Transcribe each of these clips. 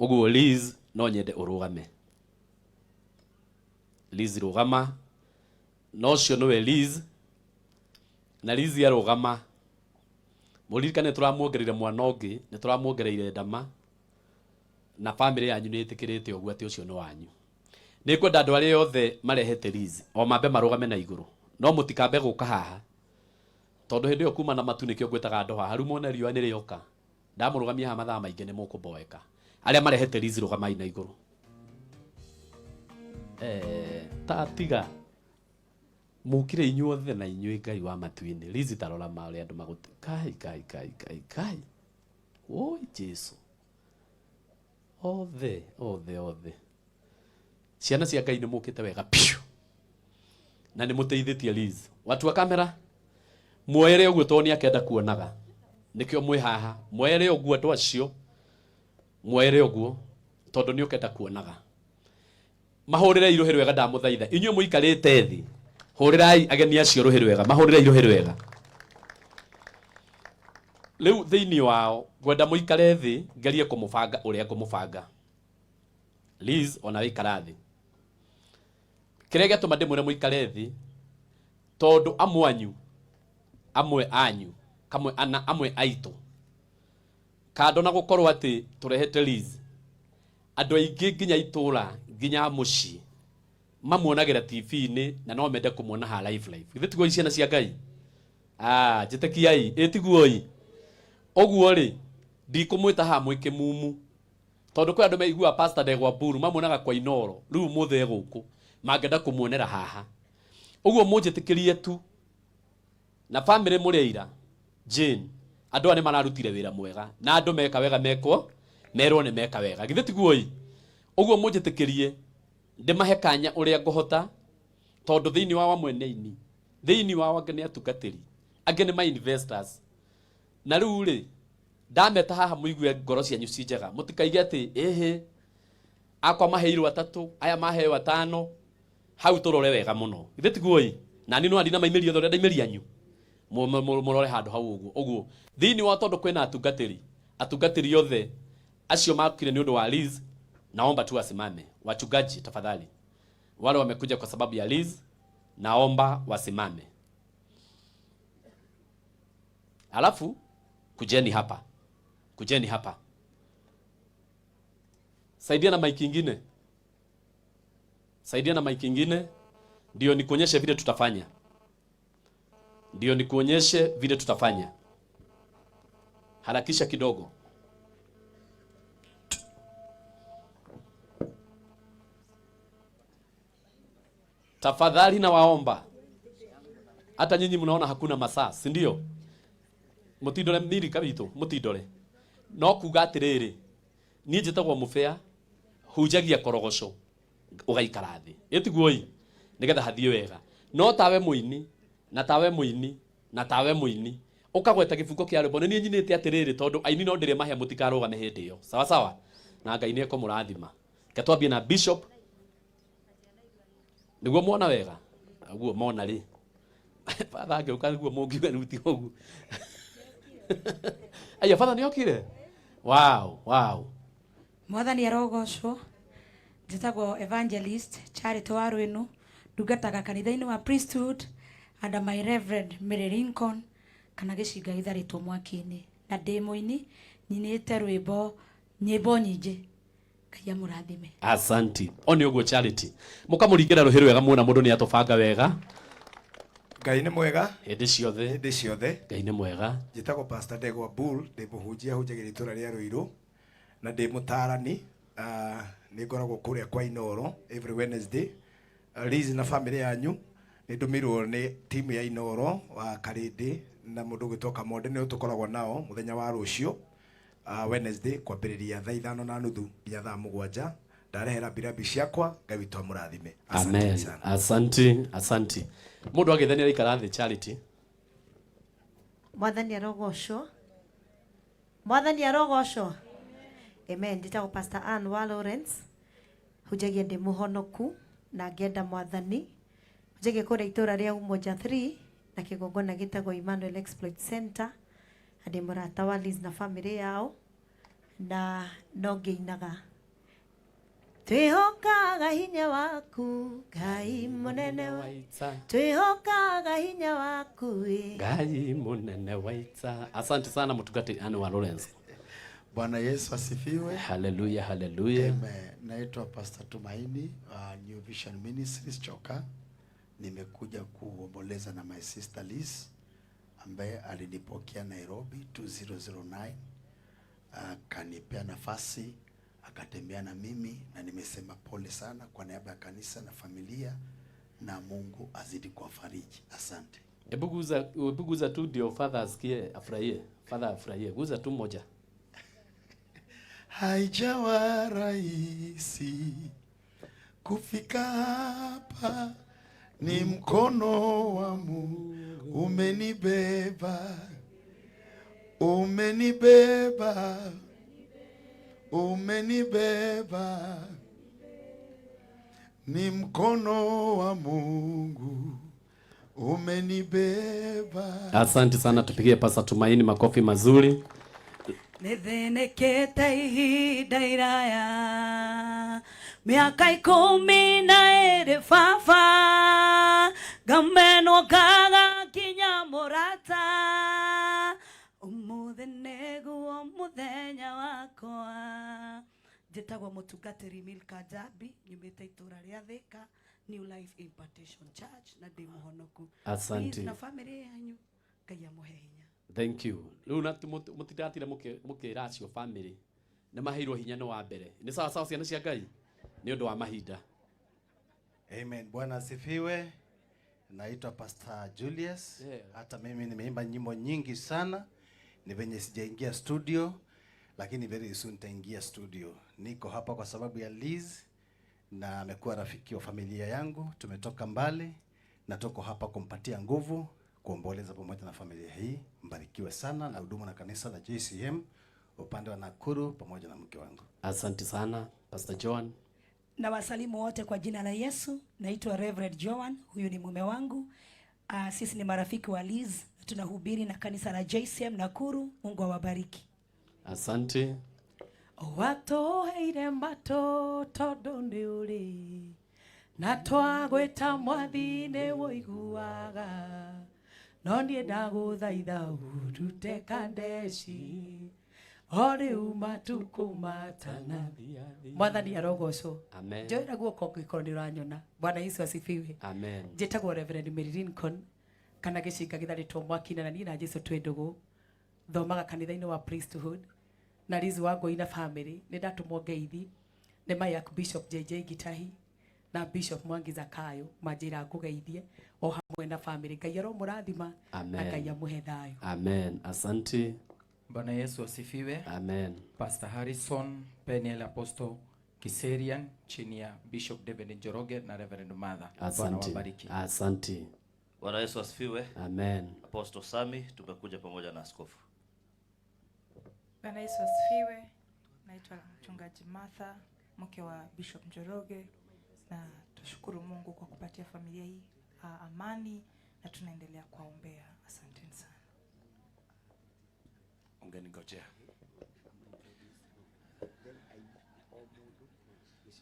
Ũguo Liz no nyende ũrũgame. Liz rũgama. Na ũcio nĩwe Liz. Na Liz arũgama, mũririkane nĩ tũramuongereire mwana ũngĩ, nĩ tũramuongereire ndama, na famĩlĩ yanyu nĩ ĩtĩkĩrĩte ũguo atĩ ũcio nĩ wanyu. Nĩ ngwenda andũ arĩa othe marehete Liz, o mambe marũgame na igũrũ. No mũtikambe gũka haha, tondũ hĩndĩ ĩyo kuma na matu nĩkĩo ngwĩtaga andũ haha. Rĩu muone riũa nĩ rĩoka. Ndamũrũgamia haha mathaa maingĩ nĩ mũkũmboeka. Arĩa marehete Liz rũgamai na igũrũ. Eh, ta tiga. Mũkire inyuothe na inyuĩ Ngai wa matu-inĩ. Liz ta rora ma ũrĩa andũ magũte. Kai kai kai kai kai. Oi Jesu. Othe othe othe. Ciana cia Ngai nĩ mũkĩte wega piũ. Na nĩ mũteithĩtie Liz. Watua kamera? Muoere ũguo tondũ nĩ akenda kuonaga. Nĩkĩo mwĩ haha. Muoere ũguo andũ acio. Muoere ũguo tondũ nĩ ũkenda kuonaga. Mahũrĩrei rũhĩ rwega ndamũthaitha. Inyuĩ mũikarĩte thĩ, hũrĩrai ageni acio rũhĩ rwega, mahũrĩrei rũhĩ rwega. Rĩu thĩinĩ wao ngwenda mũikare thĩ ngerie kũmũbanga ũrĩa ngũmũbanga. Liz, o nawe ikara thĩ. Kĩrĩa gĩatũma ndĩmwĩre mũikare thĩ, tondũ amwe anyu, amwe anyu, kamwe ana amwe aitũ, kando na gũkorwo atĩ tũrehete Liz, Andũ aingĩ nginya itũũra nginya mũciĩ mamuonagĩra TV-inĩ na no mende kũmuona ha live live. Githĩ tiguo ciana cia Ngai? Ah, njĩtĩkiai, ĩ tiguo-i? Ũguo rĩ, ndikũmwĩta haha mwĩ kĩmumu. Tondũ kwĩ andũ maiguaga Pastor Ndegwa Mburu mamuonaga kwa Inooro, rĩu ũmũthĩ e gũkũ, mangĩenda kũmuonera haha. Ũguo mũnjĩtĩkĩrie tu Na family mũrĩ aira Jane andũ aya nĩ mararutire wĩra mwega na andũ meka wega mekwo merwo nĩ meka wega githĩ tiguo ĩ ũguo mũnjĩtĩkĩrie ndĩmahe kanya ũrĩa ngũhota tondũ thĩinĩ wao amwe nĩ aini thĩinĩ wao angĩ nĩ atungatĩri angĩ nĩ ma investors na rĩu rĩ ndameta haha mũigue ngoro cianyu ci njega mũtikaige atĩ ĩhĩ akwa maheirwo atatũ aya maheo atano Hau tũrore wega mũno. Githĩ tiguo ĩ? Na niĩ no ndinamaimĩria othe ũrĩa ndaimĩria anyu. Mũrore handũ hau ũguo. Ũguo thĩinĩ wa tondũ kwĩna atungatĩri, atungatĩri othe acio makire nĩ ũndũ wa Liz, naomba tu wasimame. Wachungaji tafadhali. Wale wamekuja kwa sababu ya Liz, naomba wasimame. Alafu kujeni hapa. Kujeni hapa. Saidia na mic ingine. Saidia na mic ingine ndio nikuonyeshe vile tutafanya. Ndio nikuonyeshe vile tutafanya. Harakisha kidogo. Tafadhali na waomba. Hata nyinyi mnaona hakuna masaa, si ndio? Mutindore miri kabito, mutindore. No kuga atiriri, niĩ njĩtagwo mũbĩa hunjagia korogoco ũgaikara thĩ ĩtiguo ĩ nĩgetha hathiĩ wega no tawe mũini na tawe mũini na tawe mũini ũkagweta gĩbungo kĩa rwĩmbo nĩ niĩ nyinĩte atĩrĩrĩ tondũ aini no ndĩrĩ mahe mũtikarũgame hĩndĩ ĩyo sawa sawa na Ngai nĩ ekũmũrathima reke twambie na bishop nĩguo mona wega ũguo mona rĩ batha angĩũka nĩguo mũngiuga rĩu tiga ũguo aya batha nĩ okire wow wow Mwathani arogocwo. Njĩtagwo Evangelist Charity wa Rwĩnu, ndungataga kanitha-inĩ wa Priesthood under my Reverend Mary Lincoln kana gĩcinga gĩtharĩtwo mwaki-inĩ, na ndĩ mũini nyinĩte rwĩmbo nyĩmbo nyingĩ. Ngai amũrathime. Asanti. O nĩ ũguo Charity. Mũkamũringĩra rũhĩ rwega muona mũndũ nĩ atũbanga wega. Ngai nĩ mwega. Hĩndĩ ciothe. Hĩndĩ ciothe. Ngai nĩ mwega. Njĩtagwo Pastor Ndegwa Bull, ndĩ mũhunjia hunjagĩria itũra rĩa Ruiru na ndĩ mũtaarani. Ah, nĩ ngoragwo kũrĩa kwa Inooro every Wednesday. Ah, Liz na family yanyu nĩ ndũmĩirwo nĩ timu ya Inooro wa Karĩndĩ na mũndũ ũgwĩtwo Kamonde nĩo tũkoragwo nao mũthenya wa rũciũ. Wednesday kwambĩrĩria thaa ithano na nuthu nginya thaa mũgwanja ndarehe rambirambi ciakwa Ngai witũ amũrathime. Asanteni Amen. sana. Asanti, asanti. Mũndũ agĩthenia aikara thĩ Charity. Mwathani arogocwo. Mwathani arogocwo. Amen. Njĩtagwo Pastor Ann wa Lawrence. Hunjagia ndĩ mũhonoku na ngenda Mwathani. Hunjagia kũrĩa itũra rĩa Umoja 3 na kĩgongona gĩtagwo Emmanuel Exploit Center. Na ndĩ mũrata wa Liz na family yao na no ngĩinaga. Twĩhokaga hinya waku Ngai mũnene wa Waita. Twĩhokaga hinya waku ĩ. Ngai munene waita. Asante sana mtungati Anne wa Lawrence. Bwana Yesu asifiwe. Haleluya, haleluya. Amen. Naitwa Pastor Tumaini wa New Vision Ministries Choka. Nimekuja kuomboleza na my sister Liz ambaye alinipokea Nairobi 2009, akanipea nafasi akatembea na mimi, na nimesema pole sana kwa niaba ya kanisa na familia, na Mungu azidi kuwafariji. Asante. Hebu guza tu ndio father asikie afurahie. Father afurahie. Guza tu moja. Haijawa rahisi kufika hapa, ni mkono wa Mungu umenibeba, umenibeba, umenibeba, ni mkono wa Mungu umenibeba. Asante sana, tupigie Pastor Tumaini makofi mazuri. Nĩthĩnĩkĩte ihinda iraya mĩaka 12 baba ngamenwo ngaga nginya mũrata ũmũthĩ nĩguo mũthenya wakwa. Njĩtagwo mũtungatĩri Milka Njambi, nyumĩte itũra rĩa Thĩka, New Life Impartation Church, na ndĩ mũhonoku. Asante. Please, na famĩlĩ yanyu Ngai amũhe hinya. Thank you. Rĩu na mũtindatire mũkĩra acio family nĩ maheirwo hinya nĩ wa mbere. Nĩ sawa sawa ciana cia Ngai nĩ ũndũ wa mahinda. Amen. Bwana asifiwe. Naitwa Pastor Julius. Hata mimi nimeimba nyimbo nyingi sana. Ni venye sijaingia studio, lakini very soon nitaingia studio. Niko hapa kwa sababu ya Liz na amekuwa rafiki wa familia yangu. Tumetoka mbali na tuko hapa kumpatia nguvu, kuomboleza pamoja na familia hii. Mbarikiwe sana na hudumu na kanisa la JCM upande wa Nakuru pamoja na mke wangu. Asante sana Pastor Joan. Na wasalimu wote kwa jina la Yesu. Naitwa Reverend Joan, huyu ni mume wangu. Sisi ni marafiki wa Liz, tunahubiri na kanisa la JCM Nakuru. Mungu awabariki. Asante. Watoheire mato tondu ni uri na twagwita mwathi ni woiguaga no niĩ ndagũthaitha ũndute kandeci o rĩu matukũ matanathira. Mwathani arogocwo. Amen. Njoera guoko angĩkorwo nĩ ũranyona. Bwana Yesu asifiwe. Amen. Njĩtagwo Reverend Mary Lincoln kana gĩcinga gĩtharĩtwo mwaki na niĩ na Jesu twĩ ndũgũ. Thomaga kanitha-inĩ wa Priesthood na Liz wa Ngũi na family. Nĩ ndatũmwo ngeithi nĩ my Archbishop JJ Gitahi na Bishop Mwangi Zakayo manjĩra ngũgeithie o hamwe na family. Ngai aromũrathima na Amen. Ngai amũhe thayũ. Amen. Asante. Bwana Yesu asifiwe. Amen. Pastor Harrison Peniel Apostle Kiserian chini ya Bishop David Njoroge na Reverend Martha. Bwana Asante. wabariki. Asante. Bwana Yesu asifiwe. Amen. Apostle Sami, tumekuja pamoja na askofu. Bwana Yesu asifiwe. Naitwa Mchungaji Martha, mke wa Bishop Njoroge, na tushukuru Mungu kwa kupatia familia hii amani na tunaendelea kuwaombea. Asanteni sana. Ungeningojea.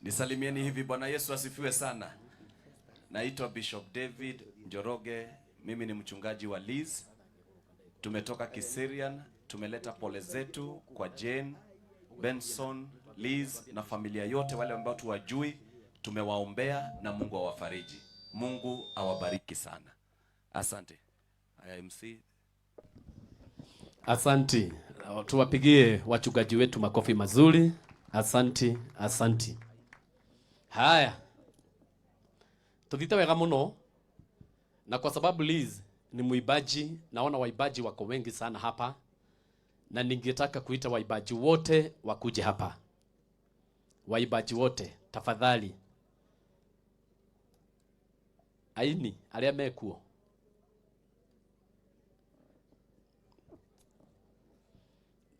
Nisalimieni hivi. Bwana Yesu asifiwe sana. Naitwa Bishop David Njoroge, mimi ni mchungaji wa Liz. Tumetoka Kiserian, tumeleta pole zetu kwa Jane, Benson, Liz na familia yote wale ambao tuwajui, tumewaombea na Mungu awafariji. Mungu awabariki sana. Asante. Haya, MC. Asante. Tuwapigie wachungaji wetu makofi mazuri. Asante, asante. Haya. Tuthite wega muno. Na kwa sababu Liz ni muibaji, naona waibaji wako wengi sana hapa. Na ningetaka kuita waibaji wote wakuje hapa. Waibaji wote, tafadhali. Aini, aria mekuo.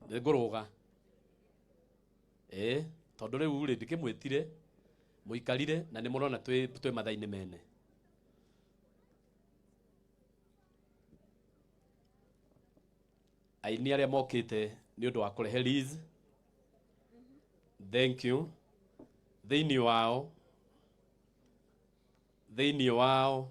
Nĩngũrũga. Tondũ rĩu rĩ, ndikĩmwĩtire, mũikarire na nĩmũrona twĩ mathaa-inĩ mene. Aini arĩa mokĩte nĩ ũndũ wa kũrehe Liz. Thank you. Thĩinĩ wao, thĩinĩ wao.